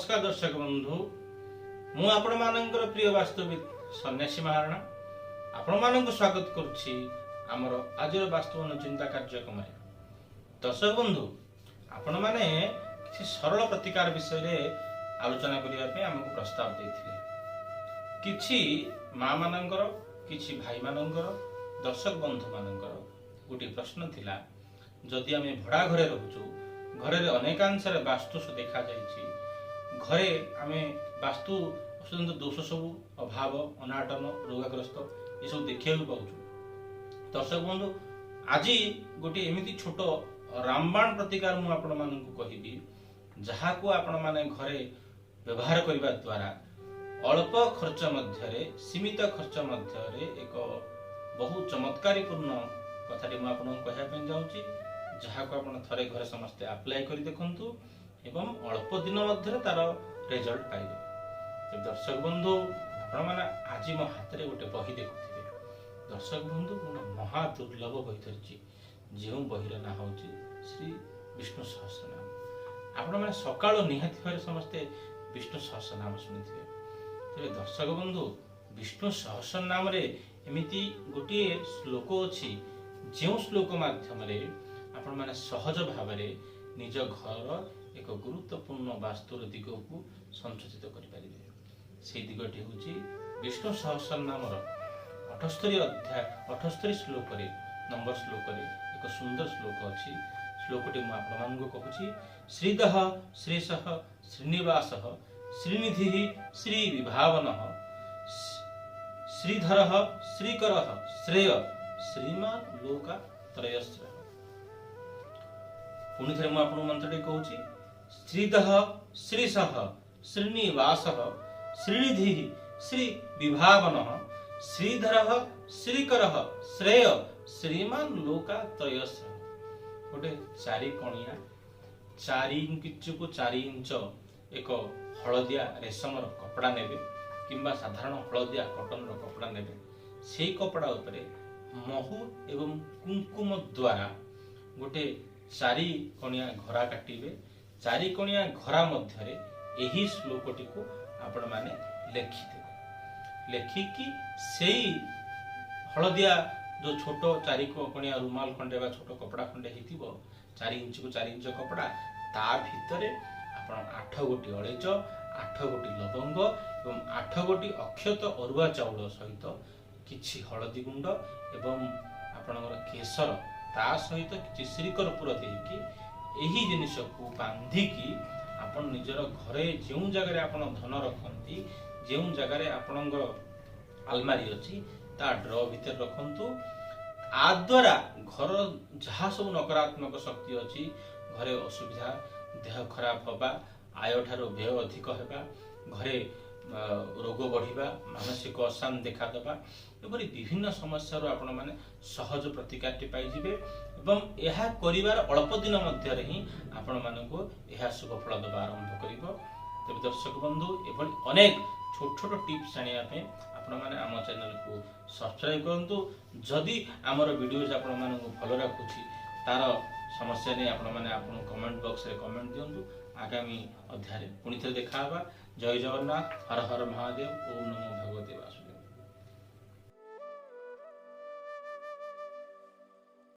ନମସ୍କାର ଦର୍ଶକ ବନ୍ଧୁ, ମୁଁ ଆପଣମାନଙ୍କର ପ୍ରିୟ ବାସ୍ତୁବିତ୍ ସନ୍ନ୍ୟାସୀ ମହାରଣା ଆପଣମାନଙ୍କୁ ସ୍ୱାଗତ କରୁଛି ଆମର ଆଜିର ବାସ୍ତୁ ଅନୁଚିନ୍ତା କାର୍ଯ୍ୟକ୍ରମରେ। ଦର୍ଶକ ବନ୍ଧୁ, ଆପଣମାନେ କିଛି ସରଳ ପ୍ରତିକାର ବିଷୟରେ ଆଲୋଚନା କରିବା ପାଇଁ ଆମକୁ ପ୍ରସ୍ତାବ ଦେଇଥିଲେ। କିଛି ମା ମାନଙ୍କର, କିଛି ଭାଇମାନଙ୍କର, ଦର୍ଶକ ବନ୍ଧୁମାନଙ୍କର ଗୋଟିଏ ପ୍ରଶ୍ନ ଥିଲା, ଯଦି ଆମେ ଭଡ଼ା ଘରେ ରହୁଛୁ, ଘରରେ ଅନେକାଂଶରେ ବାସ୍ତୁ ଦେଖାଯାଇଛି, ଘରେ ଆମେ ବାସ୍ତୁ ସ୍ୱତନ୍ତ୍ର ଦୋଷ ସବୁ, ଅଭାବ, ଅନାଟନ, ରୋଗାଗ୍ରସ୍ତ ଏସବୁ ଦେଖିବାକୁ ପାଉଛୁ। ଦର୍ଶକ ବନ୍ଧୁ, ଆଜି ଗୋଟିଏ ଏମିତି ଛୋଟ ରାମବାଣ ପ୍ରତିକାର ମୁଁ ଆପଣମାନଙ୍କୁ କହିବି, ଯାହାକୁ ଆପଣମାନେ ଘରେ ବ୍ୟବହାର କରିବା ଦ୍ୱାରା ଅଳ୍ପ ଖର୍ଚ୍ଚ ମଧ୍ୟରେ, ସୀମିତ ଖର୍ଚ୍ଚ ମଧ୍ୟରେ ଏକ ବହୁ ଚମତ୍କାରୀପୂର୍ଣ୍ଣ କଥାଟି ମୁଁ ଆପଣଙ୍କୁ କହିବା ପାଇଁ ଯାଉଛି, ଯାହାକୁ ଆପଣ ଥରେ ଘରେ ସମସ୍ତେ ଆପ୍ଲାଏ କରି ଦେଖନ୍ତୁ ଏବଂ ଅଳ୍ପ ଦିନ ମଧ୍ୟରେ ତାର ରେଜଲ୍ଟ ପାଇବେ। ତେବେ ଦର୍ଶକ ବନ୍ଧୁ, ଆପଣମାନେ ଆଜି ମୋ ହାତରେ ଗୋଟେ ବହି ଦେଖୁଥିବେ। ଦର୍ଶକ ବନ୍ଧୁ, ମୁଁ ଗୋଟେ ମହା ଦୁର୍ଲଭ ବହି ଧରିଛି, ଯେଉଁ ବହିର ନାଁ ହେଉଛି ଶ୍ରୀ ବିଷ୍ଣୁ ସହସ୍ରନାମ। ଆପଣମାନେ ସକାଳୁ ନିହାତି ଭାବରେ ସମସ୍ତେ ବିଷ୍ଣୁ ସହସ୍ରନାମ ଶୁଣିଥିବେ। ତେବେ ଦର୍ଶକ ବନ୍ଧୁ, ବିଷ୍ଣୁ ସହସ୍ରନାମରେ ଏମିତି ଗୋଟିଏ ଶ୍ଲୋକ ଅଛି, ଯେଉଁ ଶ୍ଲୋକ ମାଧ୍ୟମରେ ଆପଣମାନେ ସହଜ ଭାବରେ ନିଜ ଘରର ଏକ ଗୁରୁତ୍ୱପୂର୍ଣ୍ଣ ବାସ୍ତୁର ଦିଗକୁ ସଂଶୋଧିତ କରିପାରିବେ। ସେଇ ଦିଗଟି ହେଉଛି ବିଷ୍ଣୁ ସହସ୍ରନାମର 78 ଅଧ୍ୟାୟ 78 ଶ୍ଲୋକରେ, ନମ୍ବର ଶ୍ଲୋକରେ ଏକ ସୁନ୍ଦର ଶ୍ଲୋକ ଅଛି। ଶ୍ଲୋକଟି ମୁଁ ଆପଣମାନଙ୍କୁ କହୁଛି। ଶ୍ରୀଦଃ ଶ୍ରୀଶଃ ଶ୍ରୀନିବାସ ଶ୍ରୀନିଧି ଶ୍ରୀ ବିଭାବନ ଶ୍ରୀଧର ଶ୍ରୀକର ଶ୍ରେୟ ଶ୍ରୀମାନ ଲୋକା ତ୍ରୟଶ୍ରେୟ। ପୁଣି ଥରେ ମୁଁ ଆପଣଙ୍କୁ ମନ୍ତ୍ରଟି କହୁଛି। ଶ୍ରୀଦଃ ଶ୍ରୀଶଃ ଶ୍ରୀନିବାସ ଶ୍ରୀନିଧି ଶ୍ରୀ ବିଭାବନ ଶ୍ରୀଧର ଶ୍ରୀକର ଶ୍ରେୟ ଶ୍ରୀମାନ ଲୋକା ତ୍ରୟଶ୍ରେୟ। ଗୋଟେ ଚାରି କଣିଆ, 4 ଇଞ୍ଚକୁ 4 ଇଞ୍ଚ ଏକ ହଳଦିଆ ରେଶମର କପଡ଼ା ନେବେ କିମ୍ବା ସାଧାରଣ ହଳଦିଆ କଟନର କପଡ଼ା ନେବେ। ସେଇ କପଡ଼ା ଉପରେ ମହୁ ଏବଂ କୁଙ୍କୁମ ଦ୍ୱାରା ଗୋଟେ ଚାରି କଣିଆ ଘରା କାଟିବେ। ଚାରି କଣିଆ ଘରା ମଧ୍ୟରେ ଏହି ଶ୍ଲୋକଟିକୁ ଆପଣମାନେ ଲେଖିଦେବେ। ଲେଖିକି ସେଇ ହଳଦିଆ ଯୋଉ ଛୋଟ ଚାରି କଣିଆ ରୁମାଲ ଖଣ୍ଡେ ବା ଛୋଟ କପଡ଼ା ଖଣ୍ଡେ ହେଇଥିବ, 4 ଇଞ୍ଚକୁ 4 ଇଞ୍ଚ କପଡ଼ା, ତା ଭିତରେ ଆପଣ 8 ଗୋଟି ଅଳେଇଚ, 8 ଗୋଟି ଲବଙ୍ଗ ଏବଂ 8 ଗୋଟି ଅକ୍ଷତ ଅରୁଆ ଚାଉଳ ସହିତ କିଛି ହଳଦୀ ଗୁଣ୍ଡ ଏବଂ ଆପଣଙ୍କର କେଶର, ତା ସହିତ କିଛି ଶ୍ରୀକର୍ପୂର ଦେଇକି ଏହି ଜିନିଷକୁ ବାନ୍ଧିକି ଆପଣ ନିଜର ଘରେ ଯେଉଁ ଜାଗାରେ ଆପଣ ଧନ ରଖନ୍ତି, ଯେଉଁ ଜାଗାରେ ଆପଣଙ୍କର ଆଲମାରି ଅଛି, ତା ଡ୍ର ଭିତରେ ରଖନ୍ତୁ। ଆ ଦ୍ୱାରା ଘର ଯାହା ସବୁ ନକାରାତ୍ମକ ଶକ୍ତି ଅଛି, ଘରେ ଅସୁବିଧା, ଦେହ ଖରାପ ହେବା, ଆୟ ଠାରୁ ବ୍ୟୟ ଅଧିକ ହେବା, ଘରେ ରୋଗ ବଢ଼ିବା, ମାନସିକ ଅଶାନ୍ତି ଦେଖାଦେବା, ଏପରି ବିଭିନ୍ନ ସମସ୍ୟାରୁ ଆପଣମାନେ ସହଜ ପ୍ରତିକାରଟି ପାଇଯିବେ ଏବଂ ଏହା କରିବାର ଅଳ୍ପ ଦିନ ମଧ୍ୟରେ ହିଁ ଆପଣମାନଙ୍କୁ ଏହା ଶୁଭ ଫଳ ଦେବା ଆରମ୍ଭ କରିବ। ତେବେ ଦର୍ଶକ ବନ୍ଧୁ, ଏଭଳି ଅନେକ ଛୋଟ ଛୋଟ ଟିପ୍ସ ଜାଣିବା ପାଇଁ ଆପଣମାନେ ଆମ ଚ୍ୟାନେଲକୁ ସବସ୍କ୍ରାଇବ କରନ୍ତୁ। ଯଦି ଆମର ଭିଡ଼ିଓଜ ଆପଣମାନଙ୍କୁ ଭଲ ଲାଗୁଛି, ତାର ସମସ୍ୟା ନେଇ ଆପଣମାନେ ଆପଣଙ୍କ କମେଣ୍ଟ ବକ୍ସରେ କମେଣ୍ଟ ଦିଅନ୍ତୁ। ଆଗାମୀ ଅଧ୍ୟାୟରେ ପୁଣି ଥରେ ଦେଖା ହେବା। ଜୟ ଜଗନ୍ନାଥ, ହର ହର ମହାଦେବ, ଓମ୍ ନମୋ ଭଗବତେ ବାସୁଦେବାୟ।